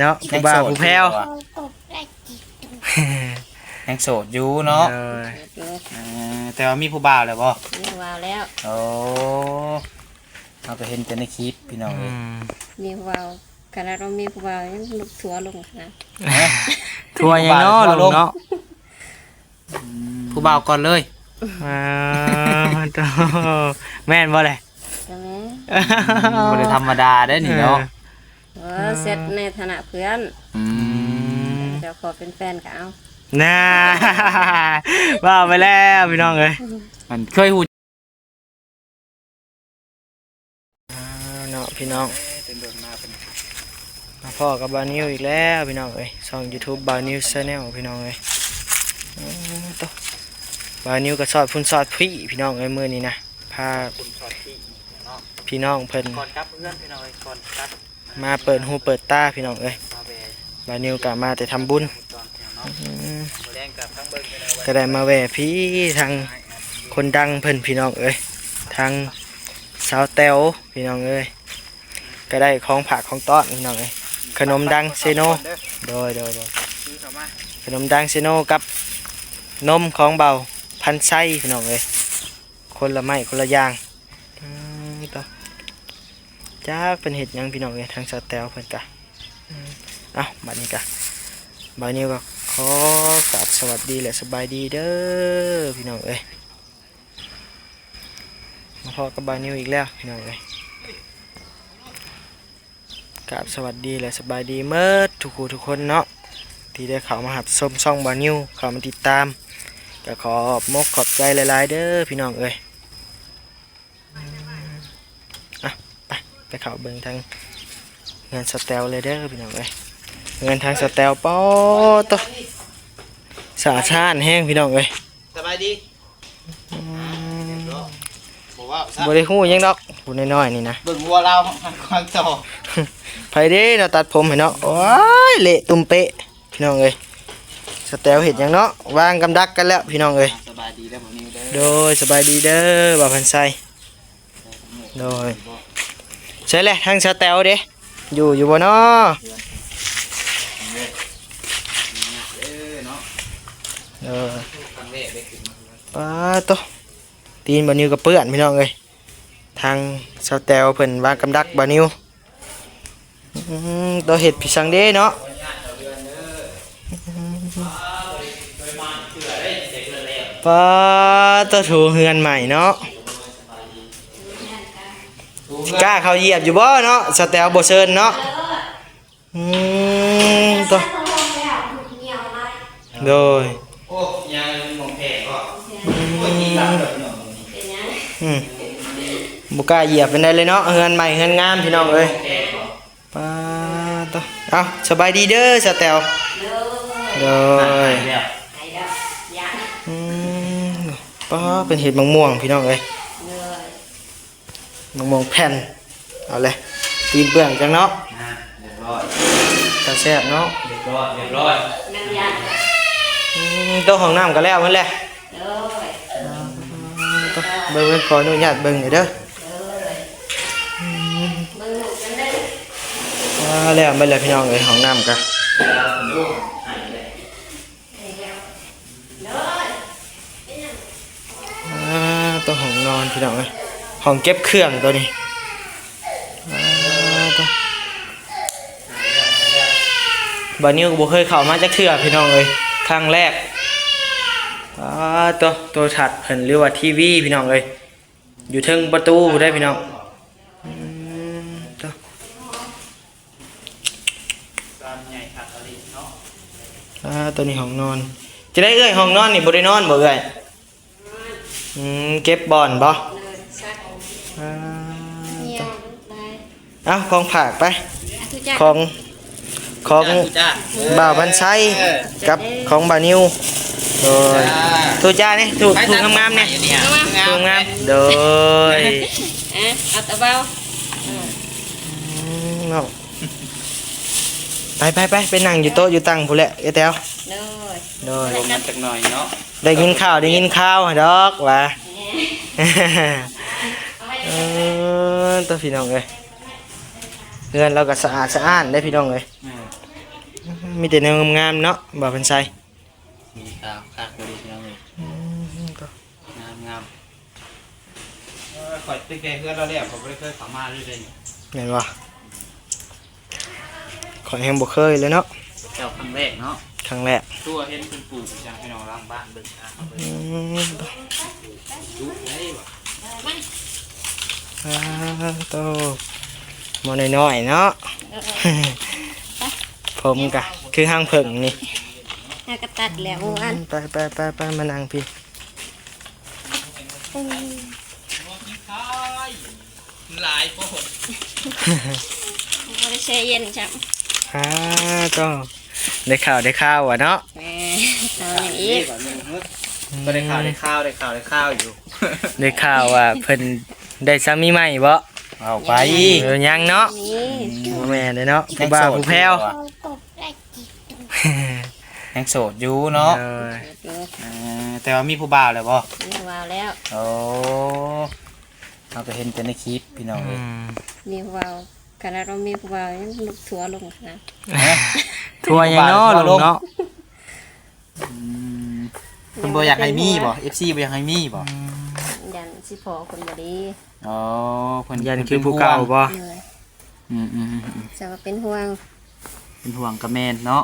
ເນາະ ຜູ້ບ່າວຜູ້ແພ້ວ ຍັງໂສດຢູ່ເນາະ. ໂດຍ ເອີ ແຕ່ວ່າມີຜູ້ບ່າວແລ້ວບໍ່? ມີຜູ້ບ່າວແລ້ວ. ໂອ້ ເຮົາກໍເຫັນແຕ່ໃນຄລິບພີ່ນ້ອງເອີຍ. ອືມ ມີຜູ້ບ່າວ ຂະໜາດວ່າມີຜູ້ບ່າວຍັງລຸກທົວລົງຂະໜາດ. ຮະ? ທົວຫຍັງເນາະ ທົວລົງ ລົງເນາະ. ອືມ ຜູ້ບ່າວກ່ອນເລີຍ. ອ່າ ໂຕ ແມ່ນບໍ່ແຫຼະ? ກໍແມ່ນ. ອືມ ບໍ່ໄດ້ທຳມະດາເດ້ນີ້ເນາະ. ເອີ ເອີ ເຊັດໃນຖານະເພື່ອນ. ອືມ ເຈົ້າຂໍເປັນແຟນກໍເອົາ. ນ່າ ວ່າໄປແລ້ວພີ່ນ້ອງເອີຍ. ມັນເຄີຍຮູ້ ອ່າ ເນາະພີ່ນ້ອງ ມາພໍ້ກັບບ່າວນິວອີກແລ້ວພີ່ນ້ອງເອີຍ. ຊ່ອງຢູທູບບ່າວນິວແຊນແນວພີ່ນ້ອງເອີຍ. ໂອ້ໂຕ ບ່າວນິວກໍຊອດພຸ້ນຊອດພີ້ພີ່ນ້ອງເອີຍ. ມື້ນີ້ນະ ພາ ພຸ້ນຊອດພີ້ເນາະ ພີ່ນ້ອງເພິ່ນ ກ່ອນກັບເຮືອນພີ່ນ້ອງເອີຍ ກ່ອນກັບ ມາເປີດຫູເປີດຕາພີ່ນ້ອງເອີຍ. ບ່າວນິວກໍມາແຕ່ທຳບຸນ. ອືມ ກໍໄດ້ມາແວ່ພີ້ທາງຄົນດັງເພິ່ນພີ່ນ້ອງເອີຍ ທາງສາວແຕວພີ່ນ້ອງເອີຍ. ກໍໄດ້ຂອງຝາກຂອງຕ້ອນພີ່ນ້ອງເອີຍ ຂະໜົມດັງເຊໂນ. ໂດຍ ໂດຍ ໂດຍ ຂະໜົມດັງເຊໂນກັບນົມຂອງບ່າວພັນໄຊພີ່ນ້ອງເອີຍ. ຄົນລະໄມ້ຄົນລະຢ່າງ. ອືມ ໂຕ ຈັກເພິ່ນເຮັດຫຍັງພີ່ນ້ອງເອີຍ ທາງສາວແຕວເພິ່ນກະ. ອືມ ເອົ້າ ບັດນີ້ກະ ບ່າວນິວກໍຂໍກາບສະຫວັດດີ ແລະ ສະບາຍດີເດີພີ່ນ້ອງເອີຍ. ມາພໍ້ກັບບ່າວນິວອີກແລ້ວພີ່ນ້ອງເອີຍ. ກາບສະຫວັດດີ ແລະ ສະບາຍດີໝົດທຸກຜູ້ທຸກຄົນເນາະ ທີ່ໄດ້ເຂົ້າມາຮັບຊົມຊ່ອງບ່າວນິວ ເຂົ້າມາຕິດຕາມ ກໍຂອບມົກຂອບໃຈຫຼາຍໆເດີພີ່ນ້ອງເອີຍ. ອ່ະ ໄປ ໄປເຂົ້າເບິ່ງທາງເຮືອນສາວແຕວເລີຍເດີພີ່ນ້ອງເອີຍ. ເຮືອນທາງສາວແຕວ ປາໂຕ ສະອາດສະອ້ານແຮງພີ່ນ້ອງເອີຍ. ສະບາຍດີ. ອືມ ບໍ່ເວົ້າຊະ ບໍ່ໄດ້ຮູ້ຫຍັງດອກ ຜູ້ນ້ອຍໆນີ້ນະ. ເບິ່ງຫົວລາວຄວາມຕໍ່ ໃຜເດ້ເນາະ ຕັດຜົມໃຫ້ເນາະ. ໂອ້ຍ ເລະຕຸ່ມເປະພີ່ນ້ອງເອີຍ. ສາວແຕວເຮັດຫຍັງເນາະ ວາງກຳດັກກັນແລ້ວພີ່ນ້ອງເອີຍ. ສະບາຍດີເດີບ່າວນິວເດີ. ໂດຍ ສະບາຍດີເດີບ່າວພັນໄຊ. ໂດຍ ໃສແຫຼະ ທາງສາວແຕວເດ້ ຢູ່ ຢູ່ບໍ່ນໍ? ເອີ ປາໂຕ ຕີນບ່າວນິວກໍເປື້ອນພີ່ນ້ອງເອີຍ. ທາງສາວແຕວເພິ່ນວາງກຳດັກບ່າວນິວ. ອືມ ໂຕເຮັດພິສັງເດ້ເນາະ. ປາໂຕ ຖູເຮືອນໃໝ່ເນາະ. ກ້າເຂົ້າຢຽບຢູ່ບໍ່ເນາະ ສາວແຕວບໍ່ເຊີນເນາະ? ອືມ ໂຕ ໂດຍ ໂອ້ ຍາງໝອງແພກໍ ອືມ ໂອ້ຍ ທີ່ຫຼັງເດີພີ່ນ້ອງ ອືມ ບໍ່ກ້າຢຽບປານໃດເລີຍເນາະ. ເຮືອນໃໝ່ເຮືອນງາມພີ່ນ້ອງເອີຍ. ປາໂຕ ເອົ້າ ສະບາຍດີເດີສາວແຕວ. ໂດຍ ອືມ ປາ ເພິ່ນເຮັດໝາກມ່ວງພີ່ນ້ອງເອີຍ. ມະມ່ວງແຜ່ນ ເອົາເລີຍ ຕີນເປື້ອນຈັງເນາະ. ອ່າ ຮຽບຮ້ອຍ ຕາແຊບເນາະ. ຮຽບຮ້ອຍ ຮຽບຮ້ອຍ ອືມ ໂຕະຫ້ອງນ້ຳກໍແລ້ວໝົດແຫຼະ. ໂດຍ ອ່າ ເບິ່ງ ເບິ່ງ ຂໍອະນຸຍາດເບິ່ງໜ່ອຍເດີ. ໂດຍ ອືມ ເບິ່ງລູກກັນເດີ. ອ່າ ແລ້ວໝົດແລ້ວພີ່ນ້ອງເອີຍ ຫ້ອງນ້ຳກໍ ອ່າ ໂຕະຫ້ອງນອນພີ່ນ້ອງເອີຍ ຫ້ອງເກັບເຄື່ອງໂຕນີ້. ອ່າ ໂຕະ ບ່າວນິວກໍບໍ່ເຄີຍເຂົ້າມາຈັກເທື່ອພີ່ນ້ອງເອີຍ ຄັ້ງແລກ. ອ່າ ໂຕະ ໂທລະທັດເພິ່ນ ຫຼືວ່າທີວີພີ່ນ້ອງເອີຍ ຢູ່ເທິງປະຕູພຸ້ນເດ້ພີ່ນ້ອງ. ອືມ ໂຕະ ຊານໃຫຍ່ຄັກອີ່ຫຼີເນາະ. ອ່າ ໂຕນີ້ຫ້ອງນອນ. ຈັ່ງໃດເອື້ອຍ ຫ້ອງນອນນີ້ບໍ່ໄດ້ນອນບໍ່ເອື້ອຍ? ອືມ ເກັບບ່ອນບໍ່? ອ່າ ເອົາຂອງຝາກໄປ ຂອງ ຂອງບ່າວພັນໄຊ ເອີ ກັບຂອງບ່າວນິວ. ໂດຍ ທຸຈ້ານີ້ ທຸ ທຸງາມໆນີ້ ທຸງາມ. ໂດຍ ເອົາຕາເບົາ ອືມ ເນາະ. ໄປໆໆ ໄປນັ່ງຢູ່ໂຕະຢູ່ຕັ່ງພຸ້ນແຫຼະ ເອື້ອຍແຕວ. ໂດຍ ລົມກັນຈັກໜ້ອຍເນາະ. ໄດ້ຍິນຂ່າວ ໄດ້ຍິນຂ່າວດອກວ່າ ເອີ ໂຕະ ພີ່ນ້ອງເອີຍ ເຮືອນລາວກໍສະອາດສະອ້ານເດ້ພີ່ນ້ອງເອີຍ. ແມ່ນ ມີແຕ່ແນວງາມໆເນາະ ບ່າວພັນໄຊ. ສີຂາວຄັກອີ່ຫຼີພີ່ນ້ອງເອີຍ. ອືມ ງາມໆ. ເອີ ຂ້ອຍຕັ້ງແຕ່ເຮືອນລາວແລ້ວ ຂ້ອຍບໍ່ໄດ້ເຄີຍເຂົ້າມາເລີຍເດ້ນີ້. ແມ່ນບໍ່? ຂ້ອຍແຮງບໍ່ເຄີຍເລີຍເນາະ. ເຈົ້າຄັ້ງແລກເນາະ? ຄັ້ງແລກ. ຕົວເຫັນເພິ່ນປູກຫຍັງ ພີ່ນ້ອງ ຫຼັງບ້ານເບິ່ງນາເຮົາເບິ່ງ. ອືມ ດຸເດ້ວ່າ. ອາໂຕ ໝໍ້ນ້ອຍໆເນາະ. ເອີ ຜົມກະຄືຫາງເຜິ້ງນີ້ ຫາກະຕັດແລ້ວມື້ວານ. ໄປໆໆໆ ມານັ່ງພີ້. ຫຼາຍໂພດ ບໍ່ໄດ້ແຊ່ເຢັນຊ້ຳ. ອາໂຕ ໄດ້ຂ່າວ ໄດ້ຂ່າວວ່າເນາະ. ແມ່ນ ຂ່າວຫຍັງອີກ? ກໍໄດ້ຂ່າວ ໄດ້ຂ່າວ ໄດ້ຂ່າວ ໄດ້ຂ່າວຢູ່ ໄດ້ຂ່າວວ່າເພິ່ນໄດ້ສາມີໃໝ່ບໍ? ເວົ້າໄປ. ເອີ ຍັງເນາະ. ນີ້ ບໍ່ແມ່ນເດ້ເນາະ ຜູ້ບ່າວຜູ້ແພ້ວ. ຍັງໂສດຢູ່ເນາະ. ເອີ ເອີ ແຕ່ວ່າມີຜູ້ບ່າວແລ້ວບໍ? ມີຜູ້ບ່າວແລ້ວ. ໂອ້ ເຮົາກໍເຫັນແຕ່ໃນຄລິບພີ່ນ້ອງເອີຍ. ອືມ ມີຜູ້ບ່າວ ຂະໜາດວ່າມີຜູ້ບ່າວຍັງລຸກທົວລົງຂະໜາດ. ຮະ? ທົວຫຍັງເນາະ ທົວລົງເນາະ. ອືມ ເພິ່ນບໍ່ຢາກໃຫ້ມີບໍ? ເອັຟຊີບໍ່ຢາກໃຫ້ມີບໍ? ອືມ ຢ້ານຊິພໍ້ຄົນບໍ່ດີ. ອໍ ເພິ່ນ ຢ້ານຄືຜູ້ເກົ່າບໍ? ເອີ ອືມໆໆໆ ຈະວ່າເປັນຫ່ວງ ເປັນຫ່ວງກໍແມ່ນເນາະ.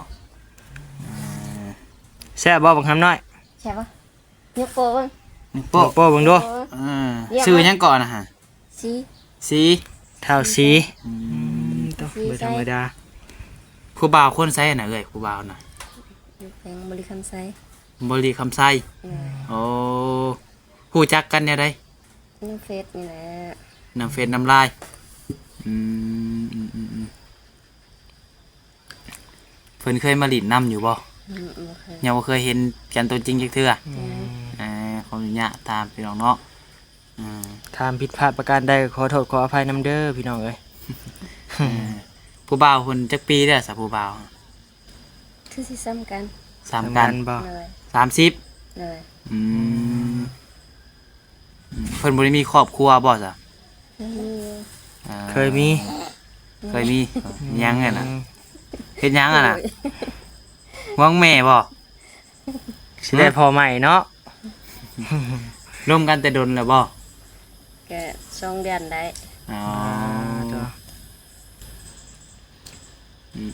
ເອີ ແຊບບໍ່ບັກຫຳນ້ອຍ? ແຊບບໍ່? ຍົກໂປ້ເບິ່ງ ຍົກໂປ້ ຍົກໂປ້ເບິ່ງດູ. ເອີ ເອີ ຊື່ຫຍັງກ່ອນນະຫະ? ສີ ສີ ທ້າວສີ. ອືມ ອືມ ບໍ່ທຳມະດາ. ຜູ້ບ່າວຄົນໃສນະເອື້ອຍ ຜູ້ບ່າວນະ? ຢູ່ແຂວງບໍລິຄຳໄຊ. ບໍລິຄຳໄຊ. ເອີ ໂອ້ ຮູ້ຈັກກັນແນວໃດ? ນຳເຟສນີ້ແຫຼະ ນຳເຟສນຳລາຍ. ອືມ ອືມໆໆ ເພິ່ນເຄີຍມາຫຼິ້ນນຳຢູ່ບໍ່? ອືມ ບໍ່ເຄີຍ ຍັງບໍ່ເຄີຍເຫັນກັນຕົວຈິງຈັກເທື່ອ. ອືມ ເອີ ຂໍອະນຸຍາດຖາມພີ່ນ້ອງເນາະ. ອືມ ຖ້າຜິດພາດປະການໃດ ຂໍໂທດຂໍອະໄພນຳເດີພີ່ນ້ອງເອີຍ. ເອີ ຜູ້ບ່າວເພິ່ນຈັກປີແລ້ວສະ ຜູ້ບ່າວ? ຄືຊິສ່ຳກັນ. ສ່ຳກັນ ສ່ຳກັນບໍ່? ໂດຍ ສາມສິບ. ໂດຍ ອືມ ອືມ ເພິ່ນບໍ່ໄດ້ມີຄອບຄົວບໍ່ສະ? ເຄີຍມີ ອ່າ ເຄີຍມີ ເຄີຍມີ. ອືມ ຍັງຫັ້ນນະ ເຮັດຫຍັງຫັ້ນນະ? ໂອ້ຍ ຫວງແມ່ບໍ່? ຊິໄດ້ພໍ່ໃໝ່ເນາະ. ລົມກັນແຕ່ດົນແລ້ວບໍ່? ກະສອງເດືອນໄດ້. ອໍ ອືມ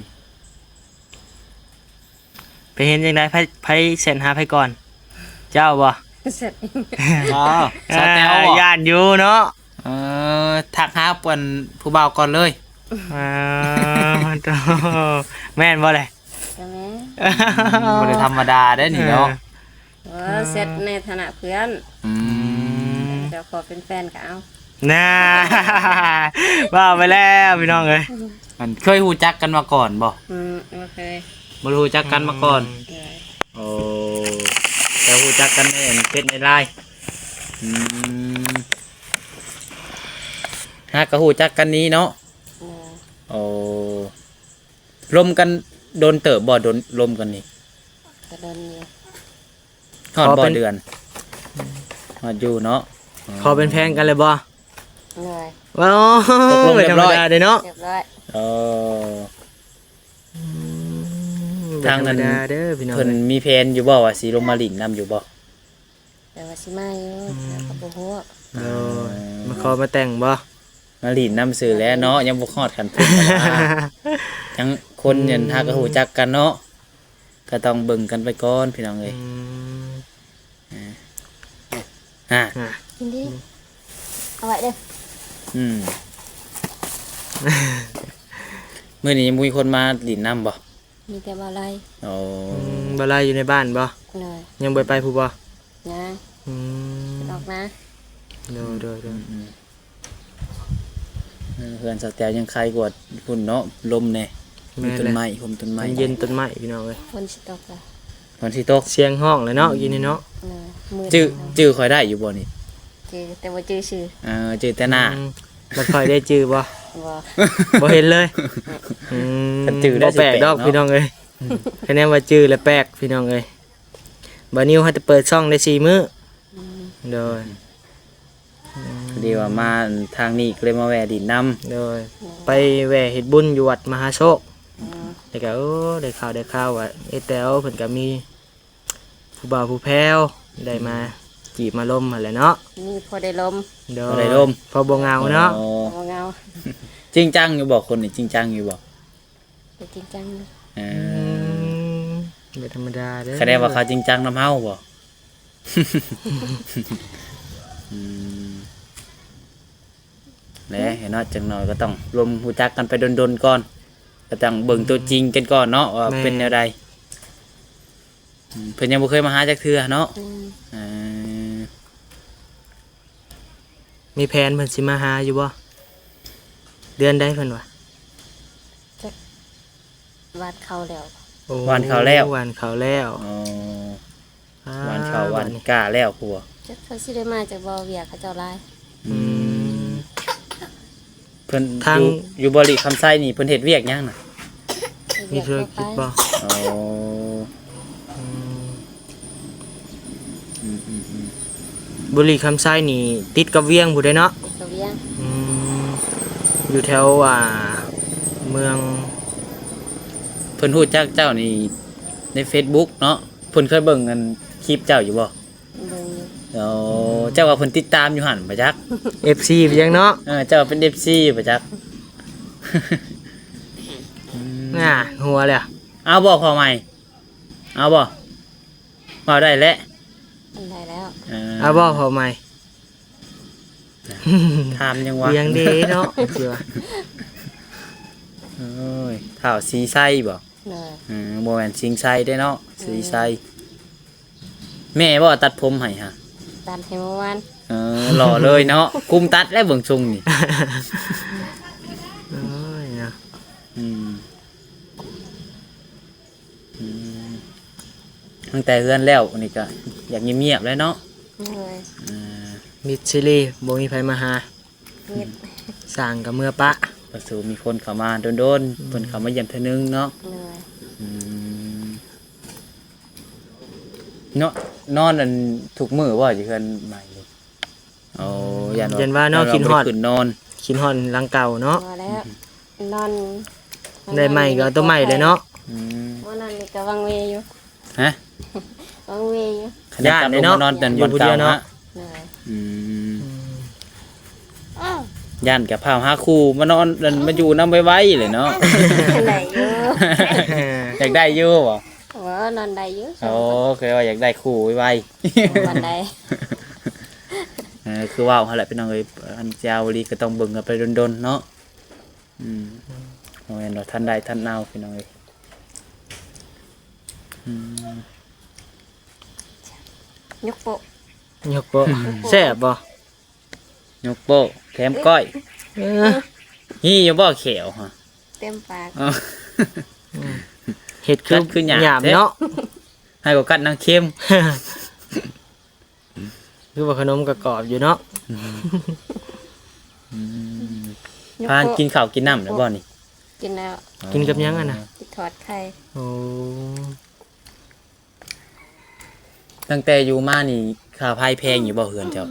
ໆໆ ໄປເຫັນຈັ່ງໃດ? ໃຜ ໃຜແຊັດຫາໃຜກ່ອນ? ເຈົ້າບໍ່? ແຊັດ ອໍ ສາວແຕວບໍ່? ຢ້ານຢູ່ເນາະ. ເອີ ທັກຫາອັນຜູ້ບ່າວກ່ອນເລີຍ. ອໍ ໂຕ ແມ່ນບໍ່ແຫຼະ? ກໍແມ່ນ. ອືມ ບໍ່ໄດ້ທຳມະດາເດ້ນີ້ເນາະ. ເອີ ເອີ ແຊັດໃນຖານະເພື່ອນ. ອືມ ເຈົ້າຂໍເປັນແຟນກໍເອົາ. ນາ ເວົ້າໄປແລ້ວພີ່ນ້ອງເອີຍ. ອັນ ເຄີຍຮູ້ຈັກກັນມາກ່ອນບໍ່? ອືມ ບໍ່ເຄີຍ. ບໍ່ໄດ້ຮູ້ຈັກກັນມາກ່ອນ. ອືມ ເອີ ໂອ້ ແຕ່ຮູ້ຈັກກັນໃນອັນເຟສໃນລາຍ. ອືມ ຫາກໍຮູ້ຈັກກັນນີ້ເນາະ. ເອີ ໂອ້ ລົມກັນດົນເຕີບບໍ່? ດົນ ລົມກັນນີ້ ກໍດົນຢູ່. ຮອດບໍ່ເດືອນ? ຮອດຢູ່ເນາະ. ອໍ ຂໍເປັນແຟນກັນແລ້ວບໍ່? ໂດຍ. ວ້າວ ຕົກລົງຮຽບຮ້ອຍ ບໍ່ທຳມະດາເດ້ເນາະ. ຮຽບຮ້ອຍ. ເອີ ອືມ ທາງນັ້ນ ບໍ່ທຳມະດາເດີພີ່ນ້ອງ ເພິ່ນມີແຜນຢູ່ບໍ່ວ່າຊິລົງມາຫຼິ້ນນຳຢູ່ບໍ່? ແຕ່ວ່າຊິມາຢູ່. ອືມ ແຕ່ກໍບໍ່ຮູ້. ໂດຍ. ອ່າ ມາຂໍມາແຕ່ງບໍ່? ມາຫຼິ້ນນຳຊື່ແຫຼະເນາະ ຍັງບໍ່ຮອດຂັ້ນພຸ້ນ. ຍັງຄົນຍັງ ອືມ ຫາກໍຮູ້ຈັກກັນເນາະ ກໍຕ້ອງເບິ່ງກັນໄປກ່ອນພີ່ນ້ອງເອີຍ. ອືມ ອ່າ ອ່າ ອ່າ ກິນດີ ເອົາໄວ້ເດີ. ອືມ ມື້ນີ້ຍັງບໍ່ມີຄົນມາຫຼິ້ນນຳບໍ່? ມີແຕ່ບ່າວໄລ. ໂອ້ ອືມ ບ່າວໄລຢູ່ໃນບ້ານບໍ່? ໂດຍ. ຍັງບໍ່ໄປຜູ້ບໍ່? ຍັງ. ອືມ ອອກມາ. ໂດຍ ໂດຍ ໂດຍ. ອືມ ເອີ ເຮືອນສາວແຕວຍັງໄຄກວ່າພຸ້ນເນາະ ລົມແດ່. ແມ່ນແຫຼະ. ມີຕົ້ນໄມ້ ຮົ່ມຕົ້ນໄມ້ ມັນເຢັນຕົ້ນໄມ້ພີ່ນ້ອງເອີຍ. ຝົນຊິຕົກລະ ຝົນຊິຕົກ. ສຽງຮ້ອງແຫຼະເນາະ ອືມ ກີ້ນີ້ເນາະ. ເອີ ຈື່ ຈື່ຂ້ອຍໄດ້ຢູ່ບໍ່ນີ້? ຈື່ ແຕ່ບໍ່ຈື່ຊື່. ເອີ ຈື່ແຕ່ໜ້າ. ອືມ ບັດຂ້ອຍໄດ້ຈື່ບໍ່? ບໍ່ ບໍ່ເຫັນເລີຍ. ອືມ ຄັນຈື່ໄດ້ ບໍ່ແປກດອກ ຊິແປກເນາະ ພີ່ນ້ອງເອີຍ. ອືມ ຄະແນນວ່າຈື່ແລ້ວແປກພີ່ນ້ອງເອີຍ. ບ່າວນິວຫາແຕ່ເປີດຊ່ອງໄດ້ສີ່ມື້. ອືມ ໂດຍ. ອືມ ພໍດີວ່າມາທາງນີ້ກໍເລີຍມາແວ່ຫຼິ້ນນຳ. ໂດຍ. ໂດຍ. ໄປແວ່ເຮັດບຸນຢູ່ວັດມະຫາໂຊກ. ອືມ ແລ້ວກໍ ໂອ້ ໄດ້ຂ່າວ ໄດ້ຂ່າວວ່າເອື້ອຍແຕວເພິ່ນກໍມີຜູ້ບ່າວຜູ້ແພ້ວ ໄດ້ມາຈີບມາລົມຫັ້ນແຫຼະເນາະ. ມີພໍໄດ້ລົມ ໂດຍ ພໍໄດ້ລົມ ພໍບໍ່ເຫງົາເນາະ. ອໍ ພໍບໍ່ເຫງົາ. ຈິງຈັງຢູ່ບໍ່? ຄົນນີ້ຈິງຈັງຢູ່ບໍ່? ກໍຈິງຈັງຢູ່. ເອີ ອືມ ບໍ່ທຳມະດາເດີ້. ສະແດງວ່າເຂົາຈິງຈັງນຳເຮົາບໍ່? ອືມ ແຫຼະເນາະ ຈັກໜ້ອຍກໍຕ້ອງລົມຮູ້ຈັກກັນໄປດົນໆກ່ອນ ກໍຕ້ອງເບິ່ງຕົວຈິງກັນກ່ອນເນາະ ວ່າ ແມ່ນ ເປັນແນວໃດ. ອືມ ເພິ່ນຍັງບໍ່ເຄີຍມາຫາຈັກເທື່ອເນາະ. ອືມ ເອີ ມີແຜນເພິ່ນຊິມາຫາຢູ່ບໍ່? ເດືອນໃດເພິ່ນວ່າ? ຈັກ ຫວ່ານເຂົ້າແລ້ວ. ໂອ້ ຫວ່ານເຂົ້າແລ້ວ ຫວ່ານເຂົ້າແລ້ວ. ອໍ ອາ ຫວ່ານເຂົ້າຫວ່ານກ້າແລ້ວພຸ້ນ. ຈັກເຂົາຊິໄດ້ມາຈັກບໍ່ ວຽກເຂົາເຈົ້າຫຼາຍ. ອືມ ອືມ ເພິ່ນ ທາງ ຢູ່ ຢູ່ບໍລິຄຳໄຊນີ້ເພິ່ນເຮັດວຽກຫຍັງນະ? ເຮັດວຽກ ມີທຸລະກິດບໍ່? ອໍ ອືມ ອືມໆໆ ບໍລິຄຳໄຊນີ້ຕິດກັບວຽງພຸ້ນເດ້ເນາະ? ຕິດກັບວຽງ. ອືມ ຢູ່ແຖວ ອ່າ ເມືອງ. ເພິ່ນຮູ້ຈັກເຈົ້ານີ້ໃນເຟສບຸກເນາະ. ເພິ່ນເຄີຍເບິ່ງອັນຄລິບເຈົ້າຢູ່ບໍ່? ເບິ່ງຢູ່. ໂອ້ ເຈົ້າວ່າເພິ່ນຕິດຕາມຢູ່ຫັ້ນບໍ່ຈັກ ເອັຟຊີ ໄປຍັງເນາະ. ເອີ ເຈົ້າເປັນເອັຟຊີບໍ່ຈັກ. ອືມ ນ່າ ຫົວແລ້ວ. ເອົາບໍ່ພໍ່ໃໝ່? ເອົາບໍ່? ເວົ້າໄດ້ແຫຼະ ໄດ້ແລ້ວ. ເອີ ເອົາບໍ່ພໍ່ໃໝ່? ຖາມຫຍັງວະ? ວຽງເດເນາະ. ໂອ້ຍ ທ້າວສີໄຊບໍ່? ໂດຍ. ເອີ ບໍ່ແມ່ນສິງໄຊເດ້ເນາະ ເອີ ສີໄຊ. ແມ່ບໍ່ຕັດຜົມໃຫ້ຫະ? ຕັດໃຫ້ເມື່ອວານ. ເອີ ຫຼໍ່ເລີຍເນາະ ກຸມຕັດແລ້ວເບິ່ງຊົງນີ້. ໂອ້ຍເນາະ. ອືມ ອືມ ຕັ້ງແຕ່ເຮືອນແລ້ວນີ້ກໍຢາກງຽບໆແຫຼະເນາະ. ໂດຍ. ເອີ ມິດຊີລີ ບໍ່ມີໃຜມາຫາ. ເຮັດ ສ້າງກໍເມືອປະ ປະສູມີຄົນເຂົ້າມາດົນໆ ອືມ ເພິ່ນເຂົ້າມາຢ້ຽມເທື່ອໜຶ່ງເນາະ. ໂດຍ. ອືມ ເນາະ ນອນອັນທຸກມື້ບໍ່ ຢູ່ເຮືອນໃໝ່ນີ້? ໂອ້ ຢ້ານວ່າ ຢ້ານວ່າເນາະ ຄິດຮອດ ຂຶ້ນນອນ ຄິດຮອດຫຼັງເກົ່າເນາະ. ພໍແລ້ວ ນອນ ໄດ້ໃໝ່ກໍເອົາໂຕໃໝ່ເລີຍເນາະ. ອືມ ມື້ນັ້ນນີ້ກໍວັງເວຢູ່. ຮະ? ວັງເວຢູ່. ຢ້ານເນາະ ນອນແຕ່ບ່ອນເກົ່າເນາະ. ໂດຍ. ອືມ ຢ້ານກະພາຫາຄູ່ມານອນ ມາຢູ່ນຳໄວໆເລີຍເນາະ. ໄດ້ຢູ່ ຢາກໄດ້ຢູ່ບໍ່? ບໍ່ ນອນໄດ້ຢູ່. ໂອ້ ຄືວ່າຢາກໄດ້ຄູ່ໄວໆ. ປານໃດ? ເອີ ຄືເວົ້າຫັ້ນແຫຼະພີ່ນ້ອງເອີຍ ອັນເຈົ້າອີ່ຫຼີກໍຕ້ອງເບິ່ງກັນໄປດົນໆເນາະ. ອືມ ບໍ່ແມ່ນວ່າທັນໄດ້ທັນເອົາພີ່ນ້ອງເອີຍ. ອືມ ຍົກໂປະ ຍົກໂປະ ແຊບບໍ່? ຍົກໂປ້ ແຖມກ້ອຍ. ເອີ ຮີ້ຢູ່ບໍ່ແຂ້ວຫະ? ເຕັມປາກ. ອໍ ເຮັດຄື ກັດຄືຫຍາບ ຫຍາບເນາະ. ໃຫ້ກໍກັດນາງເຄັມ. ຄືວ່າຂະໜົມກໍກອບຢູ່ເນາະ. ອືມ ພາກັນກິນເຂົ້າກິນນ້ຳແລ້ວບໍ່ນີ້? ກິນແລ້ວ. ອໍ ກິນກັບຫຍັງຫັ້ນນະ? ກິນທອດໄຂ່. ໂອ້ ຕັ້ງແຕ່ຢູ່ມານີ້ ຄ່າໄຟແພງຢູ່ບໍ່ເຮືອນເຈົ້າ?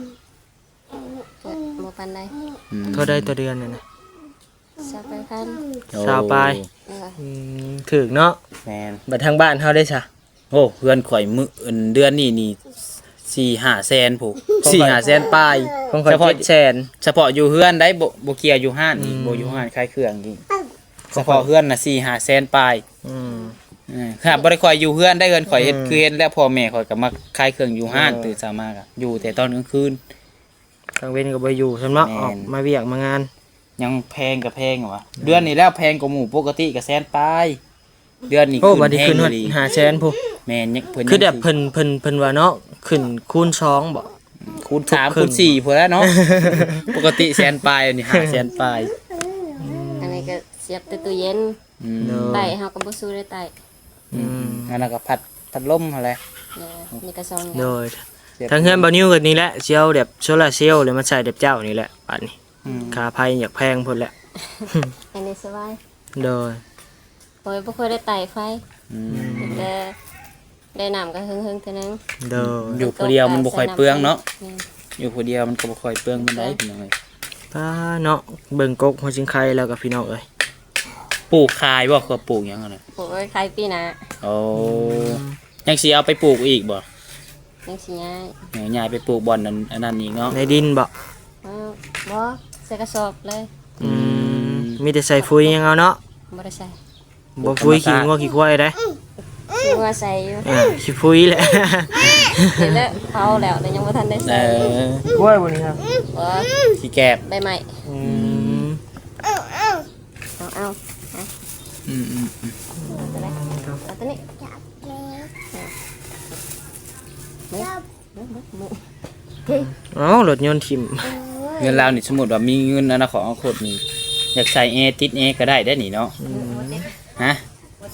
ກໍບໍ່ປານໃດ. ອືມ ເທົ່າໃດຕໍ່ເດືອນນັ້ນນະ? ຊາວປາຍພັນ. ໂອ້ ຊາວປາຍ. ເອີ ອືມ ຖືກເນາະ. ແມ່ນ. ບັດທາງບ້ານເຮົາເດ້ຊະ? ໂອ້ ເຮືອນຂ້ອຍມື້ ເດືອນນີ້ນີ້ ສີ່ຫ້າແສນພຸ້ນ ສີ່ຫ້າແສນປາຍ. ຂອງຂ້ອຍ ສະເພາະ ເຈັດແສນ ສະເພາະຢູ່ເຮືອນໄດ໋ ບໍ່ ບໍ່ກ່ຽວຢູ່ຮ້ານອີກ. ອືມ ບໍ່ຢູ່ຮ້ານຂາຍເຄື່ອງອີກ. ຂອງຂ້ອຍ ສະເພາະເຮືອນນະ ສີ່ຫ້າແສນປາຍ. ອືມ ເອີ ຂະໜາດບໍ່ໄດ້ຄ່ອຍຢູ່ເຮືອນໄດ໋ ເຮືອນຂ້ອຍເຮັດ ອືມ ຄືເຮັດແລ້ວ ພໍ່ແມ່ຂ້ອຍກໍມາຂາຍເຄື່ອງຢູ່ຮ້ານ. ເອີ ຕື່ນເຊົ້າມາກໍຢູ່ແຕ່ຕອນກາງຄືນ ກາງເວັນກໍບໍ່ຢູ່ຊ້ຳເນາະ. ແມ່ນ. ອອກມາວຽກມາງານ. ຍັງແພງກໍແພງຫວາ ເດືອນນີ້ແລ້ວແພງກວ່າໝູ່. ປົກກະຕິກໍແສນປາຍ ເດືອນນີ້ ໂອ້ ຂຶ້ນ ບັດນີ້ ແຮງ ຂຶ້ນຮອດ ອີ່ຫຼີ ຫ້າແສນພຸ້ນ. ແມ່ນ ຍັງ ເພິ່ນ ຄືແບບ ຍັງ ເພິ່ນ ເພິ່ນ ເພິ່ນວ່າເນາະ ຂຶ້ນຄູນສອງບໍ? ອືມ ຄູນສາມ ຄູນສີ່ພຸ້ນແຫຼະເນາະ. ປົກກະຕິແສນປາຍ ອັນນີ້ຫ້າແສນປາຍ. ອືມ ອັນນີ້ກໍສຽບແຕ່ຕູ້ເຢັນ. ອືມ ໂດຍ ໄຕ້ເຮົາກໍບໍ່ສູ້ໄດ້ໄຕ້. ອືມ ອືມ ອັນນັ້ນກໍພັດ ພັດລົມຫັ້ນແຫຼະ. ໂດຍ ນີ້ກໍສອງຢ່າງ. ໂດຍ ທາງເຮືອນບ່າວນິວກໍນີ້ແຫຼະ ຊິເອົາແບບໂຊລາເຊວ ແລ້ວມາໃສ່ແບບເຈົ້ານີ້ແຫຼະ ບາດນີ້. ອືມ ຄ່າໄຟຢາກແພງພຸ້ນແຫຼະ. ອັນນີ້ສະບາຍ. ໂດຍ. ໂອ້ຍ ບໍ່ຄ່ອຍໄດ້ໄຕ້ໄຟ. ອືມ ແຕ່ໄດ້ນ້ຳກໍເຮິງໆເທື່ອໜຶ່ງ. ໂດຍ. ຢູ່ຜູ້ດຽວມັນບໍ່ຄ່ອຍເປືອງເນາະ. ແມ່ນ. ຢູ່ຜູ້ດຽວມັນກໍບໍ່ຄ່ອຍເປືອງປານໃດ ເອີ ພີ່ນ້ອງເອີຍ. ປ້າເນາະ ເບິ່ງກົກຫົວຊິງໄຄແລ້ວກໍ ພີ່ນ້ອງເອີຍ. ປູກຂາຍບໍ່ ເຂົາປູກຫຍັງຫັ້ນນະ? ປູກໄວ້ຂາຍປີໜ້າ. ໂອ້ ອືມ ຍັງຊິເອົາໄປປູກອີກບໍ່? ຍັງຊິຍ້າຍ ເອີ ຍ້າຍໄປປູກບ່ອນນັ້ນ ອັນນັ້ນອີກເນາະ. ໃນດິນບໍ່? ເອີ ບໍ່ ໃສ່ກະສອບເລີຍ. ອືມ ອືມ ມີແຕ່ໃສ່ຝຸ່ນຫຍັງເອົາເນາະ? ບໍ່ໄດ້ໃສ່. ບໍ່ຝຸ່ນຂີ້ງົວຂີ້ຄວາຍເດ້. ຂີ້ງົວໃສ່ຢູ່. ອ່າ ຂີ້ຝຸ່ນແຫຼະ. ເຮັດແລ້ວ ເຜົາແລ້ວ ແຕ່ຍັງບໍ່ທັນໄດ້ໃສ່. ເອີ ກ້ວຍບໍ່ນີ້ນະ? ບໍ່ ຂີ້ແກບ ໃບໄມ້. ອືມ ເອົາ ເອົາ ເອົາ ອືມ ອືມ ອືມ ເອົາຕົວນີ້ ເອົາຕົວນີ້. ເອົ້າ ລົດຍົນຖິ້ມ. ເຮືອນລາວນີ້ ສົມມຸດວ່າມີເງິນອະນາຄົດນີ້ ຢາກໃສ່ແອ ຕິດແອກໍໄດ້ເດ້ນີ້ເນາະ. ອືມ ຮະ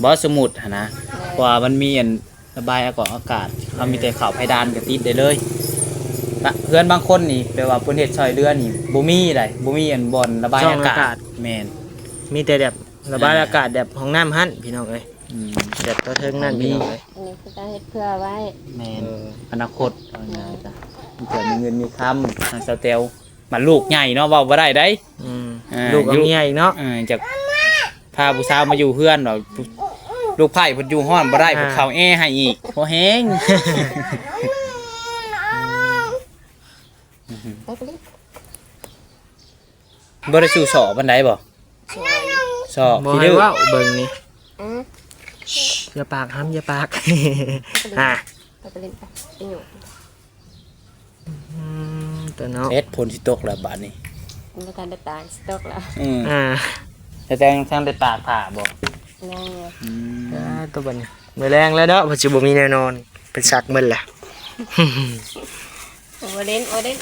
ບໍ່ ສົມມຸດຫັ້ນນະ ເພາະວ່າມັນມີອັນ ລະບາຍອາກອງອາກາດ ເຮົາມີແຕ່ເຂົ້າເພດານກໍຕິດໄດ້ເລີຍ. ເຮືອນບາງຄົນນີ້ ແບບວ່າເພິ່ນເຮັດຊ່ອຍເຫຼືອນີ້ ບໍ່ມີໃດ ບໍ່ມີອັນບ່ອນລະບາຍອາກາດ. ແມ່ນ ມີແຕ່ແບບ ລະບາຍອາກາດແບບຫ້ອງນ້ຳຫັ້ນ ພີ່ນ້ອງເອີຍ. ອືມ ແບບຕໍ່ເທິງນັ້ນ ມີ ພີ່ນ້ອງເອີຍ. ອັນນີ້ຄືການເຮັດເພື່ອໄວ້. ແມ່ນ ເອີ ອະນາຄົດ ເອົາງ່າຍໆ ເພື່ອມີເງິນມີຄຳ. ທາງສາວແຕວ ມາລູກໃຫຍ່ເນາະ ເວົ້າບໍ່ໄດ້ໃດ. ອືມ ອ່າ ລູກເອົາເມຍອີກເນາະ. ເອີ ຈະພາຜູ້ສາວມາຢູ່ເຮືອນ ລູກໃພ້ເພິ່ນຢູ່ຮ້ອນບໍ່ໄດ້ ອ່າ ເພິ່ນເຂົ້າແອໃຫ້ອີກ ພໍແຮງ. ບໍ່ໄດ້ສູ້ສໍ້ປານໃດບໍ່? ສໍ້ ບໍ່ໃຫ້ເວົ້າ ເບິ່ງນີ້. ອືມ ຢ່າປາກ ຫ້າມຢ່າປາກ. ອ່າ ໄປຫຼິ້ນໄປ ໄປຫຍຸ້ງ. ອືມ ຕົວເນາະ ເຮັດ ຝົນຊິຕົກແລ້ວບາດນີ້. ຍັງບໍ່ທັນໄດ້ຕາກ ຊິຕົກແລ້ວ. ອືມ ອ່າ ແຕ່ແຕ່ງ ທັນໄດ້ຕາກຜ້າບໍ່? ຍັງຢູ່. ອືມ ອ່າ ຕົວບັດນີ້ ມື້ແລງແລ້ວເນາະ ເພິ່ນຊິບໍ່ມີແນວນອນ ເພິ່ນຊັກໝົດແລ້ວ. ໂອເດນ ໂອເດນ.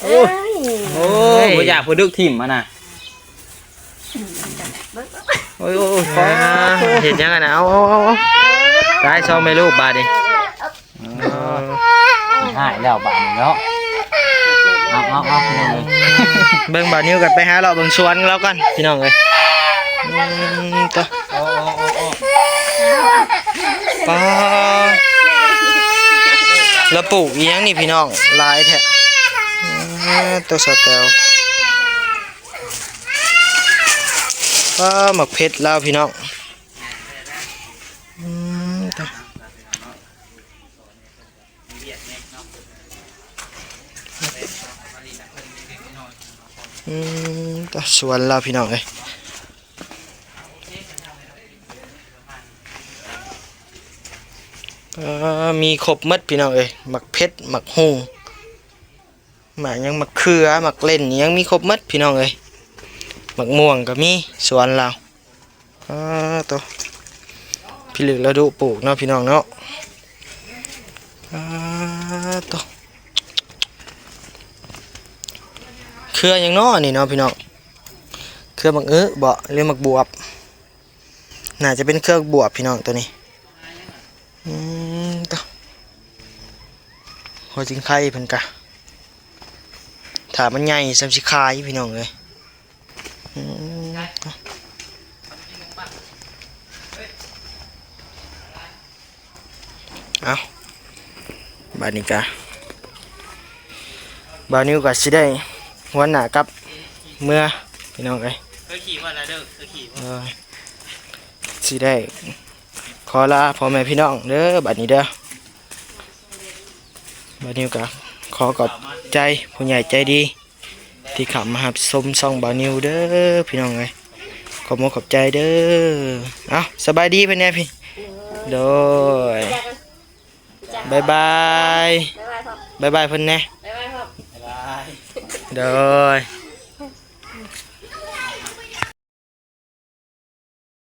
ໂອ້ຍ ໂອ້ຍ ບໍ່ຢາກຜູ້ດຶກຖິ້ມຫັ້ນນະ. ໂອ້ຍ ໂອ້ຍ ອ່າ ເຮັດຫຍັງຫັ້ນນະ? ເອົາ ເອົາ ເອົາ ເອົາ ຕາຍ ສອງແມ່ລູກບາດນີ້. ເອີ ເອີ ຫາຍແລ້ວບາດນີ້ເນາະ. ເອົາ ເອົາ ເອົາ ພີ່ນ້ອງເອີຍ ເບິ່ງບ່າວນິວກັນ ໄປຫາເລາະເບິ່ງສວນລາວກ່ອນ ພີ່ນ້ອງເອີຍ. ອືມ ຕະ ໂອ້ ໂອ້ ໂອ້ ໂອ້ ປ້າ ລາວປູກອີ່ຫຍັງນີ້ ພີ່ນ້ອງ ຫຼາຍແທ້. ເອີ ຕົວສາວແຕວ ປ້າ ໝາກເຜັດລາວ ພີ່ນ້ອງ. ອືມ ຕະ ອືມ ຕະ ສວນລາວ ພີ່ນ້ອງເອີຍ. ເອີ ມີຄົບໝົດ ພີ່ນ້ອງເອີຍ ໝາກເຜັດ ໝາກຫຸ່ງ ໝາກຫຍັງ ໝາກເຂືອ ໝາກເລັ່ນ ຫຍັງມີຄົບໝົດ ພີ່ນ້ອງເອີຍ. ໝາກມ່ວງກໍມີ ສວນລາວ. ອ່າ ໂຕ ພິລຶກລະດຸປູກເນາະ ພີ່ນ້ອງເນາະ. ອ່າ ໂຕ ເຄືອຫຍັງເນາະນີ້ເນາະ ພີ່ນ້ອງ? ເຄືອໝາກອຶບໍ ຫຼືໝາກບວບ? ໜ້າຈະເປັນເຄືອບວບ ພີ່ນ້ອງ ໂຕນີ້. ອືມ ໂຕ ຫົວຈິງໄຄເພິ່ນກະ ຖ້າມັນໃຫຍ່ສ່ຳຊິຂາຍ ພີ່ນ້ອງເອີຍ. ອືມ ເອົາ ບາດນີ້ກະ ບ່າວນິວກະຊິໄດ້ຫວນໜ້າກັບເມືອ ພີ່ນ້ອງເອີຍ. ເຄີຍຂີ່ບໍ່ລະເດີ ເຄີຍຂີ່ບໍ່? ໂດຍ ຊິໄດ້ຂໍລາພໍ່ແມ່ພີ່ນ້ອງເດີ ບາດນີ້ເດີ. ບ່າວນິວກະຂໍຂອບໃຈຜູ້ໃຫຍ່ໃຈດີ ທີ່ເຂົ້າມາຮັບຊົມຊ່ອງບ່າວນິວເດີ ພີ່ນ້ອງເອີຍ. ຂອບອົກຂອບໃຈເດີ. ເອົ້າ ສະບາຍດີເພິ່ນແດ່ພີ່. ໂດຍ ບາຍບາຍ ບາຍບາຍເພິ່ນແດ່. ບາຍບາຍ ໂດຍ.